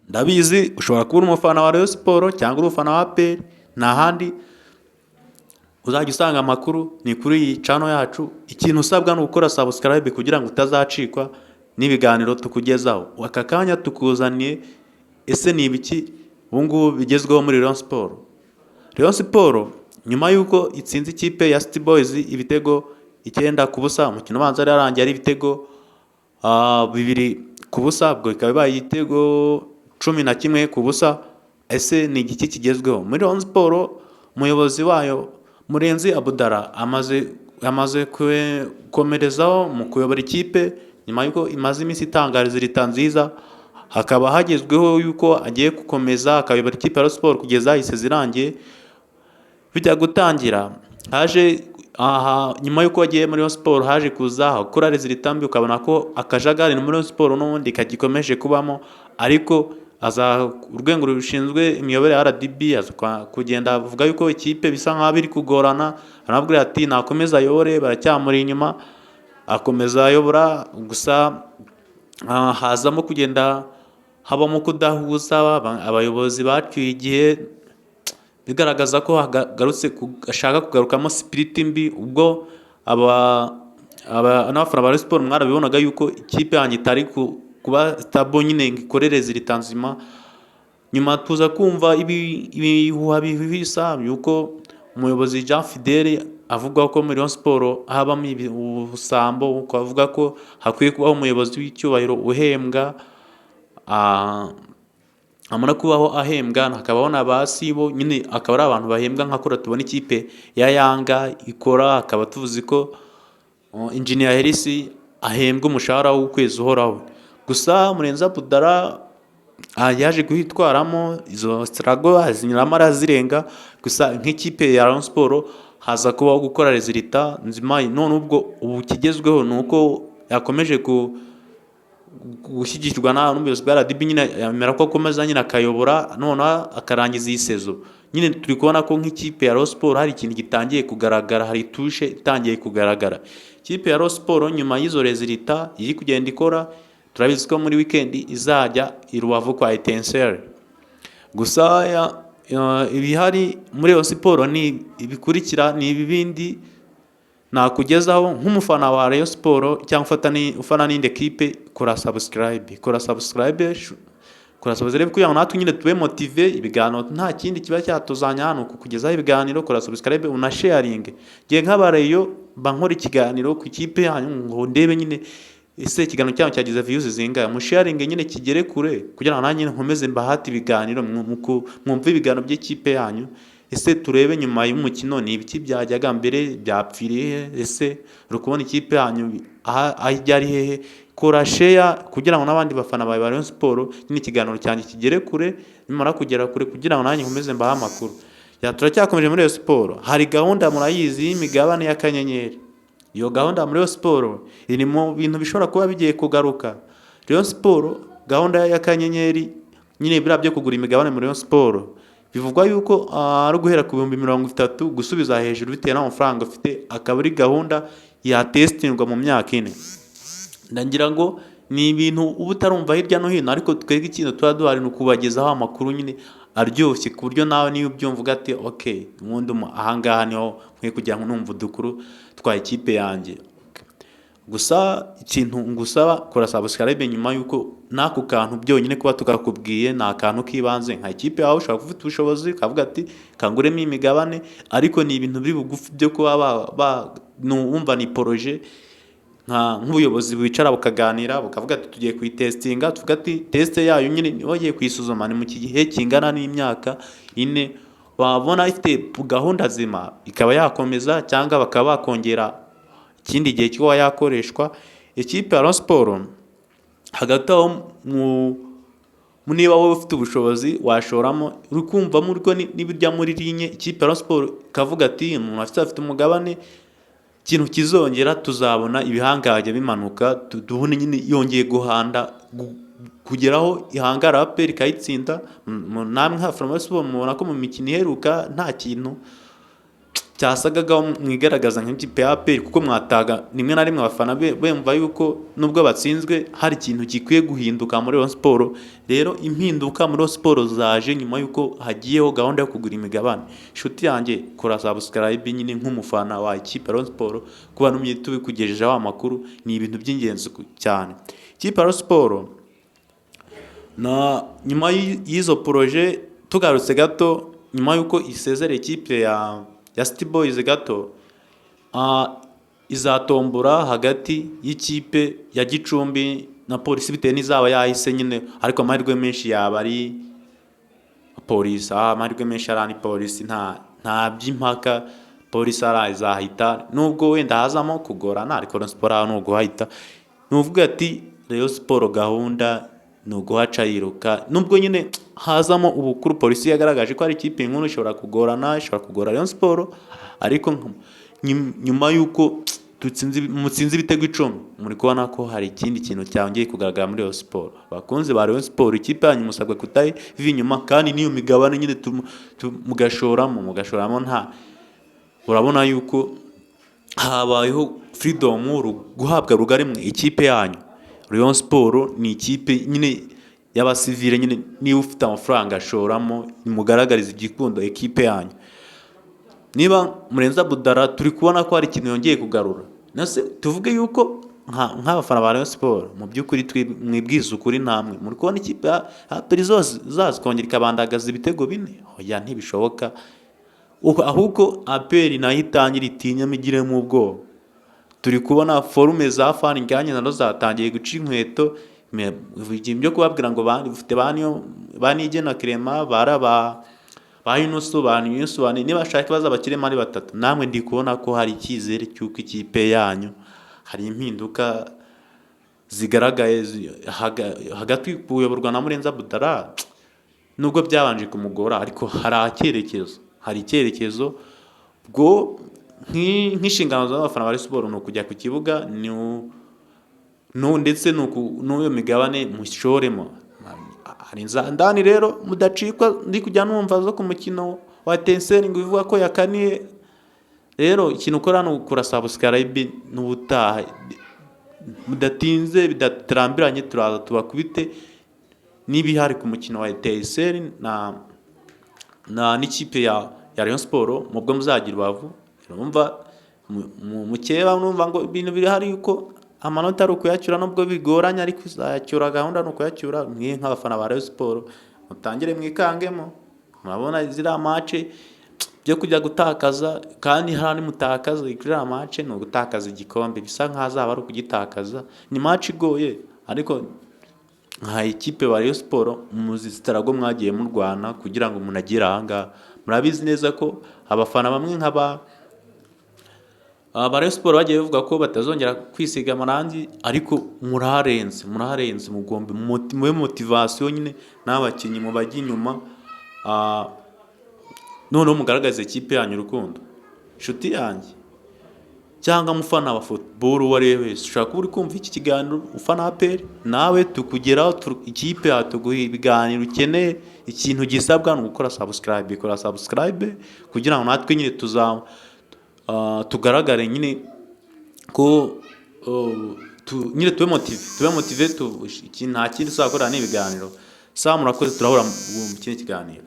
Ndabizi ushobora kuba uri umufana wa Rayon Sports cyangwa uri umufana wa APR. Nta handi uzajya usanga amakuru, ni kuri iyi channel yacu. Ikintu usabwa ni ugukora subscribe kugira ngo utazacikwa n'ibiganiro tukugezaho. Aka kanya tukuzaniye, ese ni ibiki ubu ngubu bigezweho muri Rayon Sports? Rayon Sports nyuma y'uko itsinze ikipe ya City Boys ibitego 9-0, umukino ubanza yari yarangiye ari ibitego 2-0, ubwo bikaba bibaye igitego 11-0. Ese ni igiki kigezweho muri Rayon Sports? Umuyobozi wayo Murenzi Abdallah amaze gukomerezaho mu kuyobora ikipe nyuma y'uko imaze iminsi itanga résultat nziza, hakaba hagezweho yuko agiye gukomeza akayobora ikipe ya Rayon Sports kugeza i saison irangiye. Bijya gutangira haje aha, nyuma y'uko agiye muri Rayon Sports haje kuza gukora résultat mbi, ukabona ko akajagari muri Rayon Sports n'ubundi kagikomeje kubamo. Ariko aza urwego rushinzwe imiyoborere ya RDB aza kugenda avuga yuko ikipe bisa nkaho biri kugorana, arababwira ati nakomeza ayobore, baracyamuri inyuma. Akomeza ayobora, gusa hazamo kugenda habamo kudahuza, abayobozi bacyuye igihe, bigaragaza ko hagarutse ashaka kugarukamo spirit mbi. Ubwo aba n'abafana ba Rayon Sports mwarabibonaga yuko ikipe yanyu itari kuba stable nyine ngo ikore résultat nzima. Nyuma tuza kumva ibihuha bihwihwisa yuko umuyobozi Jean Fidele avuga ko muri Rayon Sports habamo ubusambo, avuga ko hakwiye kubaho umuyobozi w'icyubahiro uhembwa, amara kubaho ahembwa hakabaho na ba sibo nyine, akaba ari abantu bahembwa nka kuriya tubona ikipe ya Yanga ikora. Akaba tuzi ko Engineer Hersi ahembwa umushahara w'ukwezi uhoraho. Gusa Murenzi Abdallah yaje kuhitwaramo, izo struggle azinyuramo arazirenga. Gusa nk'ikipe ya Rayon Sports haza kubaho gukora résultat nzima. None ubwo ubu kigezweho ni uko yakomeje gushyigikirwa n'ubuyobozi bwa RDB nyine, yemera ko akomeza nyine akayobora noneho akarangiza iyi saison. Nyine turi kubona ko nk'ikipe ya Rayon Sports hari ikintu gitangiye kugaragara, hari touche itangiye kugaragara. Ikipe ya Rayon Sports nyuma y'izo résultat iri kugenda ikora, turabizi ko muri weekend izajya i Rubavu kwa Etincelle. Gusa ibihari muri Rayon Sports ni ibikurikira, ni ibi bindi nakugezaho nk'umufana wa Rayon Sports cyangwa ufana n'indi ekipe. Kora subscribe, kora subscribe, kora subscribe kugira ngo natwe nyine tube motivé. Ibiganiro nta kindi kiba cyatuzanya hano kukugezaho ibiganiro. Kora subscribe, unasharinge. Ngiye nk'aba Rayon mba nkora ikiganiro ku ikipe yanyu ngo ndebe nyine ese ikiganiro cyanyu cyagize views zingahe. Musharinge nyine kigere kure kugira ngo nanjye nkomeze mbahate ibiganiro, mwumve ibiganiro by'ikipe yanyu. Ese turebe nyuma y'umukino ni ibiki byajyaga mbere, byapfiriye he? Ese uri kubona ikipe yanyu aho ijya ari hehe? Kora share kugira ngo n'abandi bafana bawe ba Rayon Sports nyine ikiganiro cyanjye kigere kure. Nimara kugera kure, kugira ngo nanjye nkomeze mbahe amakuru ya. Turacyakomeje muri Rayon Sports. Hari gahunda murayizi y'imigabane y'akanyenyeri. Iyo gahunda muri Rayon Sports iri mu bintu bishobora kuba bigiye kugaruka. Rayon Sports, gahunda y'akanyenyeri nyine, biriya byo kugura imigabane muri Rayon Sports, bivugwa yuko ari guhera ku 30,000 gusubiza hejuru bitewe n'amafaranga ufite, akaba ari gahunda yatesitingwa mu myaka 4. Ndagira ngo ni ibintu uba utarumva hirya no hino, ariko twebwe ikintu tuba duhari ni ukubagezaho amakuru nyine aryoshye, ku buryo nawe niyo ubyumva uvuga ati: "Ok, ubundi ahangaha niho nkwiye kugira ngo numva udukuru twa ikipe yanjye." Gusa ikintu ngusaba, kora subscribe. Nyuma y'uko n'ako kantu byonyine kuba tukakubwiye ni akantu k'ibanze, nka ikipe yawe ushobora kuba ufite ubushobozi ukavuga ati kanguremo imigabane, ariko ni ibintu biri bugufi byo kuba wumva ni projet nk'ubuyobozi bwicara bukaganira bukavuga ati tugiye kuyitesitinga, tuvuga ati test yayo nyine niba bagiye kuyisuzuma ni mu gihe kingana n'imyaka 4, babona ifite gahunda nzima ikaba yakomeza cyangwa bakaba bakongera ikindi gihe kuba yakoreshwa. Ikipe ya Rayon Sports hagati aho, niba wowe ufite ubushobozi washoramo, uri kumvamo uriko n'ibirya muri linye, ikipe ya Rayon Sports ikavuga ati umuntu afite umugabane, ikintu kizongera tuzabona ibihangange bimanuka, tubone nyine yongeye guhanda kugeraho ihangara APR ikayitsinda. Namwe nka Rayon Sports mubona ko mu mikino iheruka nta kintu Byasagaga mwigaragaza nk'ikipe ya APR, kuko mwataga rimwe na rimwe abafana bumva yuko nubwo batsinzwe hari ikintu gikwiye guhinduka muri Rayon Sport. Rero impinduka muri Rayon Sport zaje nyuma yuko hagiyeho gahunda yo kugura imigabane. Inshuti yanjye, kora subscribe nyine nk'umufana wa ikipe ya Rayon Sport, kuba numye tubikugejejeho amakuru ni ibintu by'ingenzi cyane. Ikipe ya Rayon Sport na nyuma y'izo projet, tugarutse gato nyuma y'uko isezereye ikipe ya City Boys gato, izatombora hagati y'ikipe ya Gicumbi na Polisi, bitewe n'izaba yahise nyine, ariko amahirwe menshi yaba ari Polisi. Amahirwe menshi ari Polisi, nta by'impaka, Polisi ari izahita, nubwo wenda hazamo kugorana, ariko Rayon Sport aho ni uguhahita. Ni uvuga ati Rayon Sport gahunda ni uguhaca yiruka, nubwo nyine hazamo ubukuru. Polisi yagaragaje ko ari ikipe nkuru, ishobora kugorana, ishobora kugora Rayon Sport, ariko nyuma y'uko mutsinze ibitego 10, muri kubona ko hari ikindi kintu cyongeye kugaragara muri Rayon Sport. Bakunze ba Rayon Sport, ikipe yanyu musabwa kutayiva inyuma, kandi n'iyo migabane nyine mugashoramo nta. Urabona yuko habayeho freedom, guhabwa rugari mwe ikipe yanyu. Rayon Sport ni ikipe nyine y'abasivile nyine, niba ufite amafaranga ashoramo, mugaragarize igikundo ekipe yanyu. Niba Murenzi Abdallah turi kubona ko hari ikintu yongeye kugarura, nase tuvuge yuko nk'abafana ba Rayon Sport, mu by'ukuri mwibwize ukuri, ntamwe muri kubona ikipe ya APR zose zazikongera ikabandagaza ibitego 4? Oya, ntibishoboka. Ahubwo APR nayo itangira itinyamo, igiremo ubwoba. Turi kubona forme za Fall Ngagne nazo zatangiye guca inkweto. Ibyo kubabwira ngo ufite ba Niyigena Clement, bara ba Yunusu, ba Yunusu, ba nibashaka bazabakiremo ari batatu. Namwe ndi kubona ko hari icyizere cy'uko ikipe yanyu hari impinduka zigaragaye hagati kuyoborwa na Murenzi Abdallah. Nubwo byabanje kumugora, ariko hari icyerekezo, hari icyerekezo. Ubwo nk'inshingano z'abafana ba Rayon Sport ni ukujya ku kibuga, ni ndetse n'uyo migabane mushoremo. Hari ndani rero mudacikwa, ndi kujya numva zo ku mukino wa Etincelles ngo ivuga ko yakaniye. Rero ikintu ukora ni ukura subscribe, n'ubutaha mudatinze, bidatarambiranye, turaza tubakubite n'ibihari ku mukino wa Etincelles na n'ikipe ya Rayon Sport mubwo muzagira ubavu. Urumva mukeba, numva ngo ibintu biri yuko amanota ari ukuyacyura, nubwo bigoranye, ariko uzayacyura, gahunda ni ukuyacyura. Mwe nk'abafana ba Rayon Sport mutangire mwikangemo, murabona ziriya match byo kujya gutakaza, kandi hari mutakaza kuri match ni ugutakaza igikombe, bisa nkaho azaba ari ukugitakaza. Ni match igoye, ariko nka ikipe ba Rayon Sport muzi struggle mwagiye murwana kugira ngo umuntu agere aha ngaha. Murabizi neza ko abafana bamwe nk'aba aba Rayon Sport bagiye bavuga ko batazongera kwisiga amarangi, ariko muraharenze, muraharenze. Mugomba mube motivation nyine n'abakinnyi mubajya inyuma, noneho mugaragaze ikipe yanyu urukundo. Inshuti yanjye cyangwa mufana wa football uwo ari we wese, ushobora kuba uri kumva iki kiganiro ufana APR, nawe tukugeraho, ikipe yatuguha ibiganiro ukeneye. Ikintu gisabwa ni ugukora subscribe. Kora subscribe kugira ngo natwe nyine tuza tugaragare nyine ko nyine tube motivé, tube motivé. Nta kindi tuzakora ni ibiganiro. Sawa, murakoze, turahura mu kindi kiganiro.